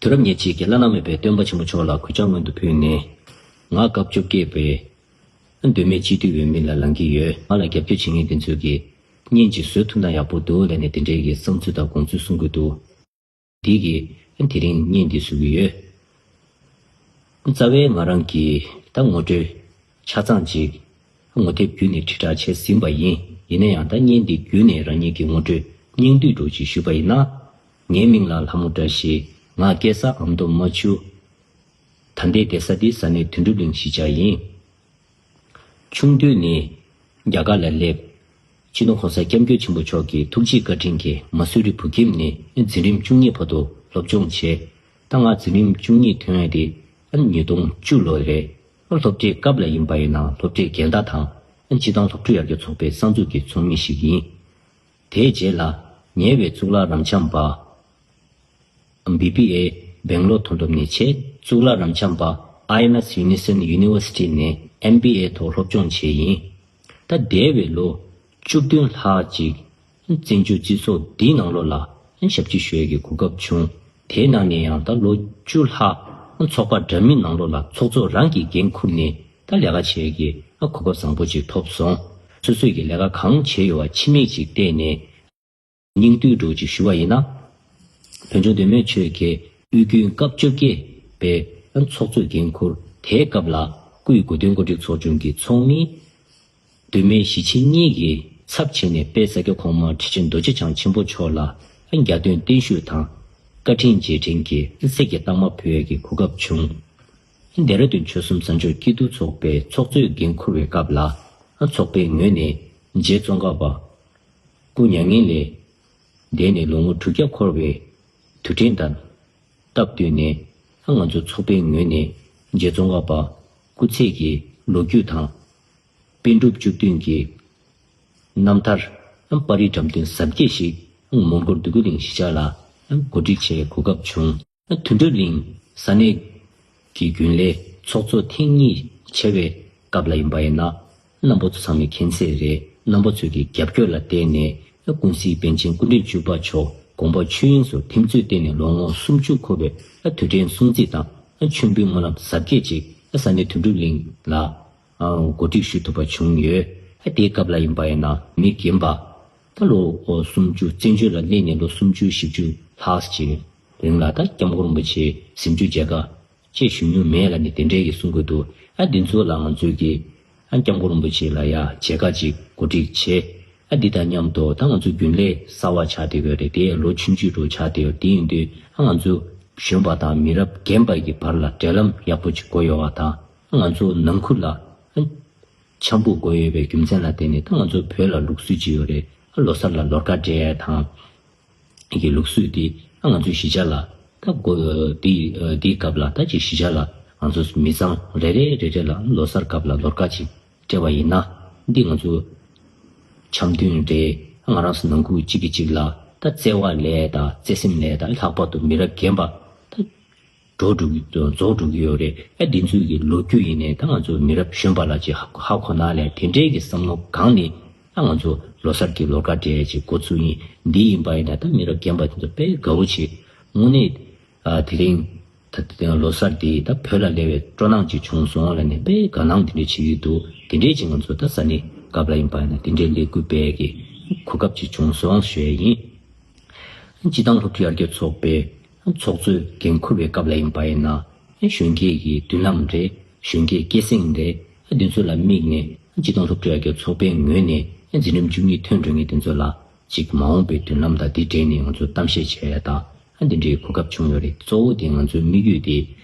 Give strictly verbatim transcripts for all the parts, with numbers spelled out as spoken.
དུས་རབས་ཉེར་གཅིག་གི་བླ་ན་མེད་པའི་སྟོན་པ་ཆེན་པོ་མཆོག་ལ་གུས་ཕྱག་སྔོན་དུ་ཕུལ་ནས། ང་སྐབས་བཅོ་བརྒྱད་པའི་མདོ་སྨད་སྤྱི་འཐུས་འོས་མི་ལ་ལངས་ཀྱི་ཡོད། ང་ལ་རྒྱབ་སྐྱོར་བྱེད་མཁན་དེ་ཚོས་ཀྱིས་བརྙན་ཅིག་བཟོ་ཐུབ་ན་ཡག་པོ་འདུག་ལབ་ནས་དེ་འདྲའི་གི་བསམ་ཚུལ་དང་དགོངས་ཚུལ་གསུང་གི་འདུག། འདི་གིས་དེ་རིང་བརྙན་འདི་བཟོ་གི་ཡོད། རྩ་བའི་ང་རང་གིས་ད་ངོ་སྤྲོད་ཆ་ཚང་ཅིག་ངོ་དེབ་བརྒྱུད་ནས་དྲིལ་བསྒྲགས་བྱས་ཟིན་པ་ཡིན། ཡིན་ན་ཡང་ད་བརྙན་འདི་བརྒྱུད་ནས་རང་ཉིད་ཀྱི་ངོ་སྤྲོད་སྙིང་བསྡུས་འདྲ་ཅིག་ཞུས་པ་ཡིན་ན། ངའི་མིང་ལ་ལྷ་མོ་བཀྲ་ཤིས། ང་སྐྱེས་ས་ཨ་མདོ་རྨ་ཆུ། ད་ལྟའི་བསྡད་ས་འདི་ས་གནས་དོན་གྲུབ་གླིང་གཞིས་ཆགས་ཡིན། ཆུང་དུས་ནས་རྒྱ་གར་ལ་སླེབས། སྤྱི་ནོར་གོང་ས་སྐྱབས་མགོན་ཆེན་པོ་མཆོག་གི་ཐུགས་རྗེའི་བཀའ་དྲིན་གྱིས་མ་སུ་རི་བོད་ཁྱིམ་ནས་འཛིན་རིམ་བཅུ་གཉིས་བར་དུ་སློབ་སྦྱོང་བྱས། ད་ང་འཛིན་རིམ་བཅུ་གཉིས་ཐོན་ཡ་དེ་ཉིས་སྟོང་བཅུ་ལོ་རེད། སློབ་གྲྭའི་སྐབས་ལ་ཡིན་པ་ཡིན་ན་སློབ་གྲྭའི་འགལ་ཟླ་དང་། སྤྱི་བཏང་སློབ་ཕྲུག་ཡར་རྒྱས་ཚོགས་པའི་གསར་འཛུགས་ཀྱི་ཚོགས་མི་ཞིག་ཡིན། དེའི་རྗེས་ལ་ཉེ་བའི་གཙུག་ལག་རབ་འབྱམས་པ། བི་བི་ཨེ་སྦེང་ལོར་མཐོ་སློབ་ནས་བྱས། གཙུག་ལག་རབ་འབྱམས་པ་ཨའི་ཨེམ་ཨེས་ཡུ་ནི་སན་ཡུ་ནི་ཝར་སི་ཊི་ནས་ཨེམ་བི་ཨེ་ཐོག་སློབ་སྦྱོང་བྱས་ཡིན། ད་འདས་པའི་ལོ་བཅུ་བདུན་ལྷག་ཅིག་བཙན་བྱོལ་སྤྱི་ཚོགས་འདིའི་ནང་ལོགས་ལ་ཞབས་ཕྱི་ཞུ་ཡས་ཀྱི་གོ་སྐབས་བྱུང་། དེའི་ནང་ནས་ཡང་ད་ལོ་བཅུ་ལྷག་ཚོགས་པ་འདྲ་མིན་ནང་ལོགས་ལ་ཚོགས་གཙོ་རང་གིས་འགན་འཁུར་ནས་ད་ལས་ཀ་བྱེད་ཡས་ཀྱི་གོ་སྐབས་བཟང་པོ་ཅིག་ཐོབ་སོང་། སོ་སོས་ཀྱི་ལས་ཀ་གང་བྱས་ཡོད་པ་ཕྱི་མིག་ཅིག་བལྟས་ནས། སྙིང་བསྡུས་འདྲ་ཅིག་ཞུ་བ་ཡིན་ན། བོད་ལྗོངས་མདོ་སྨད་ཆོལ་ཁའི་དབུས་རྒྱུན་སྐབས་བཅོ་བརྒྱད་པའི་ཚོགས་གཙོས་འགན་འཁུར། དེའི་སྐབས་ལ་སྐུའི་གོ་སྟོན་གོ་སྒྲིག་ཚོགས་ཆུང་གི་ཚོགས་མི་མདོ་སྨད་གཞིས་བྱེས་གཉིས་ཀྱི་ཚབ་བྱས་ནས་དཔལ་ས་སྐྱ་གོང་མ་ཁྲི་ཆེན་རྡོ་རྗེ་འཆང་ཆེན་པོ་མཆོག་ལ་རྒྱ་སྟོན་བརྟན་བཞུགས་དང་། བཀའ་དྲིན་རྗེས་དྲན་གྱི་གསེར་གྱི་རྟགས་མ་ཕུལ་ཡས་ཀྱི་གོ་སྐབས་བྱུང་། ལྡེ་ར་ལྡུན་ཆོལ་གསུམ་གསར་འབྱོར་སྐྱིད་སྡུག་ཚོགས་པའི་ཚོགས་གཙོས་འགན་འཁུར་བའི་སྐབས་ལ་ཚོགས་པའི་ངོས་ནས་རྗེ་ཙོང་ཁ་པ་སྐུ་མྱ་ངན་ལས་འདས་ནས་ལོ་ངོ་དྲུག་བརྒྱ་འཁོར་བའི་དུས་དྲན་དང་སྟབས་བསྟུན་ནས། ང་ཚོ་ཚོགས་པའི་ངོས་ནས་རྗེ་ཙོང་ཁ་པ་སྐུ་ཚེ་གི་ལོ་རྒྱུས་དང་། པཎ་གྲུབ་བཅུ་བདུན་གྱི་རྣམ་ཐར། པར་རིས་འགྲེམས་སྟོན་གཟབ་རྒྱས་ཤིག་མོན་གྷོ་འདོད་རྒུ་གླིང་གཞིས་ཆགས་ལ་གོ་སྒྲིག་བྱེད་གོ་སྐབས་བྱུང་། དོན་གྲུབ་གླིང་ས་གནས་ཀྱི་རྒྱུན་ལས་ཚོགས་གཙོ་ཐེངས་གཉིས་བྱས་པའི་སྐབས་ལ་ཡིན་པ་ཡིན་ན། རྣམ་པ་ཚོ་ཚང་མས་མཁྱེན་གསལ་རེད། རྣམ་པ་ཚོའི་གི་རྒྱབ་སྐྱོར་ལ་བརྟེན་ནས་ཀུན་གཟིགས་པཎ་ཆེན་སྐུ་ཕྲེང་བཅུ་པ་མཆོག་དགོངས་པ་ཆོས་དབྱིངས་སུ་ཐིམ་ཚུལ་བརྟེན་ནས་ལོ་ངོ་སུམ་ཅུ་འཁོར་བའི་དུས་དྲན་སྲུང་བརྩི་དང་མཆོད་འབུལ་སྨོན་ལམ་གཟབ་རྒྱས་ཅིག་ས་གནས་དོན་གྲུབ་གླིང་ལ་གོ་སྒྲིག་ཞུ་ཐུབ་པ་བྱུང་ཡོད། དེའི་སྐབས་ལ་ཡིན་པ་ཡིན་ན་མི་རྒན་པ་ད་ལོ་སུམ་ཅུ་བཙན་བྱོལ་ལ་སླེབས་ནས་ལོ་སུམ་ཅུ་བཞི་བཅུ་ལྷག་ཅིག་རིང་ལ་ད་སྐྱབས་མགོན་རིན་པོ་ཆེའི་གཟིམ་ཆུང་མཇལ་ཁ་ཅེས་ཞུ་མྱོང་མེད་ལབ་ནས་དེ་འདྲའི་གི་གསུང་གི་འདུག། ཨ་འདི་ཚོ་ལ་ང་ཚོས་ཀྱི་ཨ་སྐྱབས་མགོན་རིན་པོ་ཆེ་ལ་ཡ་མཇལ་ཁ་ཅིག་གོ་སྒྲིག་བྱས། ཨ་འདི་དང་མཉམ་དུ་ད་ང་ཚོ་རྒྱུན་ལས་གསར་བ་ཆགས་བསྡད་ཡོད་རེད། དེ་ལོ་ཆུང་ཆུང་འདྲ་ཆགས་བསྡད་ཡོད། དེ་ཡིན་དུས་ཨ་ང་ཚོ་གཞོན་པ་དང་མི་རབས་རྒན་པ་གི་བར་ལ་འབྲེལ་ལམ་ཡག་པོ་ཅིག་དགོས་ཡོད་པ་དང་། ང་ཚོ་ནང་ཁུལ་ལ་ཨ་འཆམ་པོ་དགོས་ཡོད་པའི་རྒྱུ་མཚན་ལ་བརྟེན་ནས་ད་ང་ཚོ་བོད་ལ་ལུགས་སྲོལ་ཅིག་ཡོད་རེད། ཨ་ལོ་གསར་ལ་ལོ་དཀར་སྤྲད་ཡ་དང་། གི་ལུགས་སྲོལ་འདི་ང་ཚོའི་གཞིས་ཆགས་ལ་ད་དགོས། འདི་འདིའི་སྐབས་ལ་ད་ཅིག་གཞིས་ཆགས་ལ་ང་ཚོ་མི་ཚང་རེ་རེ་རེ་རེ་ལ་ལོ་གསར་སྐབས་ལ་ལོ་དཀར་ཅིག་སྤྲད་པ་ཡིན་ན། འདི་ང་ཚོ་འཆམ་མཐུན་རེད། ང་རང་ཚོ་ནང་ཁུལ་གཅིག་གིས་གཅིག་ལ་ད་བརྩེ་བ་ལས་དང་བརྩེ་སེམས་ལས་དང་། ལྷག་པར་དུ་མི་རབས་རྒན་པ་ད་འགྲོ་འགྲོ་གི་རྫོགས་འགྲོ་གི་ཡོད་རེད། ཨ་འདི་ཚོའི་གི་ལོ་རྒྱུས་ཡིན་ནའི་ད་ང་ཚོ་མི་རབས་གཞོན་པ་ལ་ཅིག་ཧ་ཧ་གོ་ན་ལས་དེ་འདྲའི་གི་བསམ་བློ་སྒང་ནས། ཨ་ང་ཚོ་ལོ་གསར་གྱི་ལོ་དཀར་སྤྲད་ཡས་ཅིག་འགོ་ཚུགས་ཡིན། འདི་ཡིན་པ་ཡིན་ན་ད་མི་རབས་རྒན་པ་དེ་ཚོ་དཔེ་དགའ་བོ་བྱེད། དངོས་གནས་ཨ་དེ་རིང་ད་ལོ་གསར་འདི་ད་བོད་ལ་སླེབས་པའི་སྤྲོ་སྣང་ཅིག་བྱུང་སོང་ལབ་ནས་དཔེ་དགའ་སྣང་དེ་འདྲ་བྱེད་ཀྱི་འདུག། དེ་འདྲའི་ཅིག་ང་ཚོ་ད་ས་གནས་སྐབས་ལ་ཡིན་པ་ཡིན་ན་དེ་འདྲའི་ལས་འགུལ་སྤེལ་གྱི་གོ་སྐབས་ཅིག་བྱུང་སོང་ཞུ་ཡས་ཡིན། སྤྱི་བཏང་སློབ་ཕྲུག་ཡར་རྒྱས་ཚོགས་པའི་ཚོགས་གཙོས་འགན་འཁུར་བའི་སྐབས་ལ་ཡིན་པ་ཡིན་ན། གཞོན་སྐྱེས་ཀྱི་མདུན་ལམ་རེད། གཞོན་སྐྱེས་སྐྱེད་སྲིང་རེད། འདི་ཚོ་ལ་དམིགས་ནས་སྤྱི་བཏང་སློབ་ཕྲུག་ཡར་རྒྱས་ཚོགས་པའི་ངོས་ནས་འཛིན་རིམ་བཅུ་གཉིས་ཐོན་འགྲོ་མཁན་དེ་ཚོ་ལ་ཅིག་མ་འོངས་པའི་མདུན་ལམ་དང་འདི་འབྲེལ་ནས་ང་ཚོ་གཏམ་བཤད་བྱས་ཡ་དང་། འདི་འདྲའི་གོ་སྐབས་བྱུང་ཡོད་རེད། གཙོ་བོ་དེ་ང་ཚོའི་དམིགས་ཡུལ་དེ་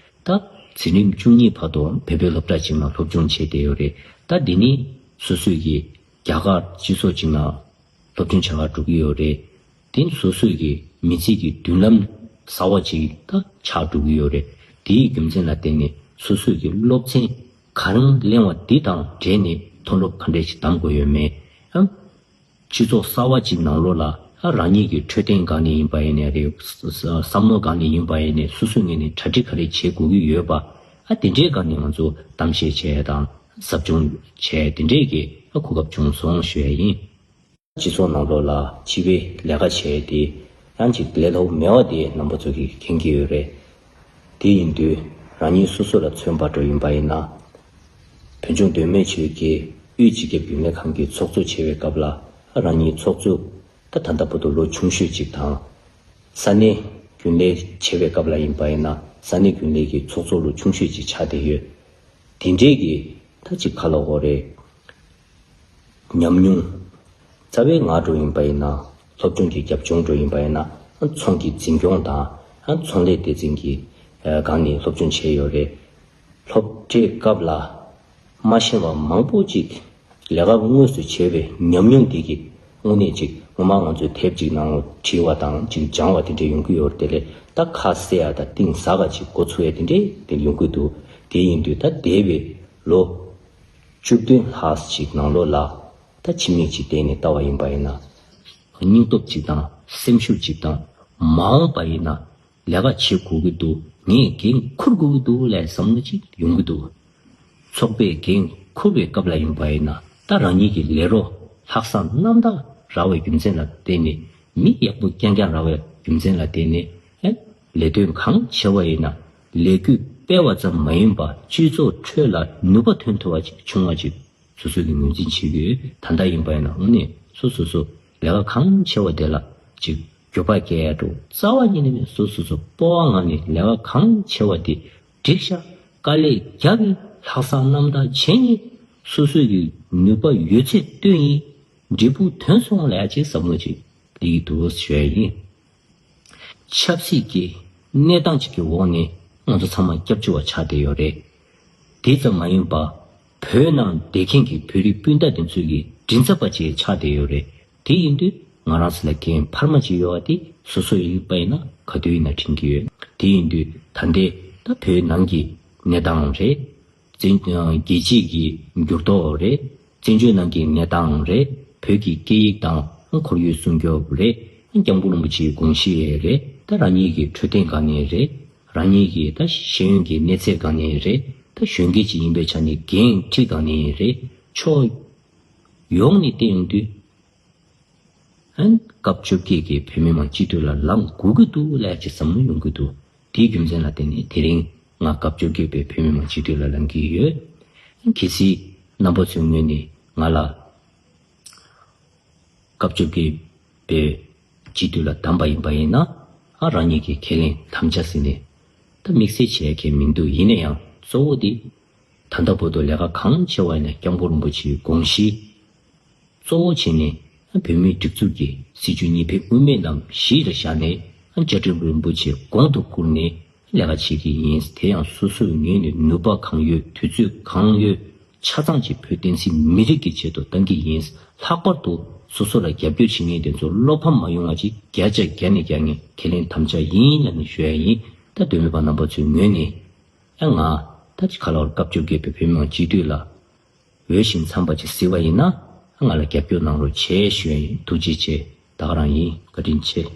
ད་འཛིན་རིམ་བཅུ་གཉིས་བར་དུ་བོད་པའི་སློབ་གྲྭ་གཅིག་ནང་སློབ་སྦྱོང་བྱས་བསྡད་ཡོད་རེད། ད་འདི་ནི་སོ་སོས་ཀྱི་རྒྱ་གར་སྤྱི་ཚོགས་གཅིག་ནང་སློབ་སྦྱོང་བྱ་གར་འགྲོ་གི་ཡོད་རེད། དེ་ནི་སོ་སོའི་གི་མི་ཚེ་གི་མདུན་ལམ་གསར་བ་ཅིག་ད་ཆགས་འགྲོ་གི་ཡོད་རེད། དེའི་རྒྱུ་མཚན་ལ་བརྟེན་ནས་སོ་སོའི་གི་སློབ་ཚན་ག་རང་གླེང་བ་འདི་དང་འབྲེལ་ནས་མཐོ་སློབ་ག་འདྲས་ཅིག་གདམ་དགོས་ཡོད་མེད། ཡང་སྤྱི་ཚོགས་གསར་བ་ཅིག་ནང་ལོགས་ལ་ཨ་རང་ཉིད་ཀྱི་འཕྲོད་བསྟེན་སྒང་ནས་ཡིན་པ་ཡིན་ནའི་རེད། བསམ་བློ་སྒང་ནས་ཡིན་པ་ཡིན་ནའི་སོ་སོའི་ངོས་ནས་གྲ་སྒྲིག་ག་རེ་བྱེད་དགོས་ཀྱི་ཡོད་པ། ཨ་དེ་འདྲའི་སྒང་ནས་ང་ཚོ་གཏམ་བཤད་བྱས་དང་ཟབ་སྦྱོང་བྱས། དེ་འདྲའི་གི་ཨ་གོ་སྐབས་བྱུང་སོང་ཞུ་ཡ་ཡིན། སྤྱི་ཚོགས་ནང་ལོགས་ལ་སྤྱི་པའི་ལས་ཀ་བྱས་ཏེ་ཡང་ཅིག་ལས་སླ་པོ་མེད་པ་དེ་རྣམ་པ་ཚོ་གིས་མཁྱེན་གྱི་ཡོད་རེད། དེ་ཡིན་དུས་རང་ཉིད་སོ་སོ་ལ་མཚོན་པ་འདྲ་ཡིན་པ་ཡིན་ན། བོད་ལྗོངས་མདོ་སྨད་ཆོལ་ཁའི་དབུས་སྤྱི་ཁྱབ་རྒྱུན་ལས་ཁང་གི་ཚོགས་གཙོ་བྱེད་པའི་སྐབས་ལ་རང་ཉིད་ཚོགས་གཙོ་ད་ད་ལྟ་བར་དུ་ལོ་ཆུང་ཤོས་ཅིག་དང་། ས་གནས་རྒྱུན་ལས་བྱེད་པའི་སྐབས་ལ་ཡིན་པ་ཡིན་ན་ས་གནས་རྒྱུན་ལས་ཀྱི་ཚོགས་གཙོ་ལོ་ཆུང་ཤོས་ཅིག་ཆགས་བསྡད་ཡོད། དེ་འདྲའི་གི་ད་ཅིག་ག་ལབ་དགོས་རེད། ཉམས་མྱོང་། རྩ་བའི་ང་འདྲ་ཡིན་པ་ཡིན་ན་སློབ་སྦྱོང་གི་རྒྱབ་ལྗོངས་འདྲ་ཡིན་པ་ཡིན་ན་ཚོང་གི་འཛིན་སྐྱོང་དང་ཚོང་ལས་སྡེ་ཚན་གྱི་སྒང་ནས་སློབ་སྦྱོང་བྱས་ཡོད་རེད། སློབ་གྲྭའི་སྐབས་ལ་མ་ཤེས་པ་མང་པོ་ཅིག་ལས་ཀ་དངོས་སུ་བྱས་པའི་ཉམས་མྱོང་འདི་གིས་དངོས་གནས་ཅིག་སྔོན་མ་ང་ཚོས་དེབ་ཅིག་ནང་ལ་བྲིས་པ་དང་ཅིག་སྦྱང་བ་དེ་འདྲས་ཡོང་གི་ཡོད་རེད། དེ་ལས་ད་ཁ་གསལ་ཡ་དང་གཏིང་ཟབ་པ་ཅིག་འགོ་ཚུགས་ཡ་དེ་འདྲས་དེ་ཡོང་གི་འདུག་དེ་ཡིན་དུས་ད་འདས་པའི་ལོ་བཅུ་བདུན་ལྷག་ཅིག་ནང་ལོགས་ལ་ད་ཕྱི་མིག་ཅིག་བལྟས་ནས་ལྟ་བ་ཡིན་པ་ཡིན་ན། སྙིང་སྟོབས་ཅིག་དང་སེམས་ཤུགས་ཅིག་དང་མ་འོངས་པ་ཡིན་ན་ལས་ཀ་བྱེད་དགོས་ཀྱི་འདུག་ངས་འགན་འཁུར་དགོས་ཀྱི་འདུག་ལབ་བསམ་བློ་ཅིག་ཡོང་གི་འདུག་ཚོགས་པས་འགན་འཁུར་བའི་སྐབས་ལ་ཡིན་པ་ཡིན་ན་ད་རང་ཉིད་ཀྱི་ལས་རོགས་ལྷག་བསམ་རྣམ་དག་རག་པའི་རྒྱུ་མཚན་ལ་བརྟེན་ནས་མི་ཡག་པོ་རྐྱང་རྐྱང་རག་པའི་རྒྱུ་མཚན་ལ་བརྟེན་ནས་ཨེ་ལས་དོན་གང་བྱེད་པ་ཡིན་ན་ལས་འགུལ་སྤེལ་བ་ཙམ་མ་ཡིན་པར་སྤྱི་ཚོགས་ཁྲོད་ལ་ནུས་པ་ཐོན་ཐུབ་པ་ཅིག་བྱུང་བ་ཅིག་སོ་སོ་གི་ངོས་འཛིན་བྱེད་ཀྱི་ཡོད། ད་ལྟ་ཡིན་པ་ཡིན་ན་དངོས་གནས་སོ་སོ་སོ་ལས་ཀ་གང་བྱེད་པ་དེ་ལ་ཅིག་འགྱོད་པ་སྐྱེ་ཡ་འགྲོ་རྩ་བ་ཉིད་ནས་མེད། སོ་སོ་སོ་སྤོབས་པ་ངང་ནས་ལས་ཀ་གང་བྱེད་པ་དེ་འགྲིག་ཤག་དཀའ་ལས་རྒྱག་གི་ལྷག་བསམ་རྣམ་དག་བྱེད་ཡིན། སོ་སོ་གི་ནུས་པ་ཡོད་ཚད་བཏོན་ཡིན། འབྲས་བུ་ཐོན་སོང་ལ་ཡ་ཅིག་བསམ་བློ་ཅིག་སླེབས་ཀྱི་འདུག་ཞུ་ཡ་ཡིན། ཆབ་སྲིད་ཀྱི་གནས་སྟངས་ཅིག་གི་འོག་ནས་ང་ཚོ་ཚང་མ་སྐྱབས་བཅོལ་བ་ཆགས་བསྡད་ཡོད་རེད། དེ་ཙམ་མ་ཡིན་པ། བོད་ནང་བསྡད་མཁན་གྱི་བོད་རིགས་སྤུན་ཟླ་དེ་ཚོ་གི་མགྲིན་ཚབ་པ་ཅིག་ཆགས་བསྡད་ཡོད་རེད། དེ་ཡིན་དུས་ང་རང་ཚོ་ལ་འགན་འཕར་མ་ཅིག་ཡོད་པ་དེ་སོ་སོ་ཡིན་པ་ཡིན་ན་ག་དུས་ཡིན་ན་དྲན་གྱི་ཡོད། དེ་ཡིན་དུས་ད་ལྟའི་ད་བོད་ནང་གི་གནས་སྟངས་རེད། བཙན་རྒྱལ་སྤྱིའི་གི་འགྱུར་ལྡོག་རེད། བཙན་བྱོལ་ནང་གི་གནས་སྟངས་རེད། བོད་ཀྱི་སྐད་ཡིག་དང་ཁོར་ཡུག་སྲུང་སྐྱོབ་རེད། སྐྱབས་མགོན་རིན་པོ་ཆེའི་དགོངས་གཞི་རེད། ད་རང་ཉིད་ཀྱི་འཕྲོད་བསྟེན་སྒང་ནས་རེད། རང་ཉིད་ཀྱི་ད་ཤེས་ཡོན་གྱི་གནས་ཚད་སྒང་ནས་རེད། ད་གཞོན་སྐྱེས་ཅིག་ཡིན་པའི་ཆ་ནས་འགན་འཁྲི་སྒང་ནས་རེད། ཕྱོགས་ཡོངས་ནས་བལྟས་ཡོང་དུས། ཨན། སྐབས་བཅོ་བརྒྱད་ཀྱི་བོད་མི་མང་སྤྱི་འཐུས་ལ་ལངས་དགོས་ཀྱི་འདུག་ལབ་ཀྱི་བསམ་བློ་ཡོང་གི་འདུག་དེའི་རྒྱུ་མཚན་ལ་བརྟེན་ནས་དེ་རིང་ང་སྐབས་བཅོ་བརྒྱད་པའི་བོད་མི་མང་སྤྱི་འཐུས་ལ་ལངས་ཀྱི་ཡོད། གལ་སྲིད་རྣམ་པ་ཚོའི་ངོས་ནས་ང་ལ་སྐབས་བཅོ་བརྒྱད་པའི་སྤྱི་འཐུས་ལ་བདམས་པ་ཡིན་པ་ཡིན་ན་ཨ་རང་ཉིད་ཀྱི་ཁས་ལེན་དམ་བཅའ་ཟིན་ནས་ད་དམིགས་བསལ་བྱེད་མཁན་མི་འདུག་ཡིན་ན་ཡང་གཙོ་བོ་དེ། ད་ལྟ་བར་དུ་ལས་ཀ་གང་བྱས་པ་ཡིན་ན་སྐྱབས་མགོན་རིན་པོ་ཆེའི་དགོངས་གཞི་གཙོ་བོ་བྱས་ནས་བོད་མིའི་སྒྲིག་འཛུགས་ཀྱི་སྲིད་བྱུས་གཉིས་ཕན་དབུ་མའི་ལམ་གཞི་ལ་བཞག་ནས་བཅའ་ཁྲིམས་རིན་པོ་ཆེ་གོང་དུ་བཀུར་ནས་ལས་ཀ་བྱེད་ཀྱི་ཡིན། དེ་ཡང་སོ་སོའི་ངོས་ནས་ནུས་པ་གང་ཡོད་དུས་ཚོད་གང་ཡོད་ཆ་ཚང་གཅིག་བོད་བསྟན་སྲིད་མི་རིགས་ཀྱི་ཆེད་དུ་གཏང་གི་ཡིན། ལྷག་པར་དུ་སོ་སོ་ལ་རྒྱབ་སྐྱོར་བྱེད་མཁན་དེ་ཚོ་བློ་ཕམ་མ་ཡོང་བ་ཅིག་བརྒྱ་ཆ་བརྒྱ་ནས་བརྒྱ་ངས་ཁས་ལེན་དམ་བཅའ་ཡིན་ལབ་ནས་ཞུ་ཡ་ཡིན། ད་འདོད་མེད་པ་རྣམ་པ་ཚོའི་ངོས་ནས། ཡང་ང་ད་ཅི་ཁ་ལོར་སྐབས་བཅོ་བརྒྱད་པའི་བོད་མི་མང་སྤྱི་འཐུས་ལ་འོས་ཤིང་འཚམས་པ་ཅིག་གཟིགས་པ་ཡིན་ན་ང་ལ་རྒྱབ་སྐྱོར་གནང་རོགས་བྱེད་ཞུ་ཡ་ཡིན། ཐུགས་རྗེ་ཆེ། ད་ག་རང་ཡིན། བཀའ་དྲིན་ཆེ།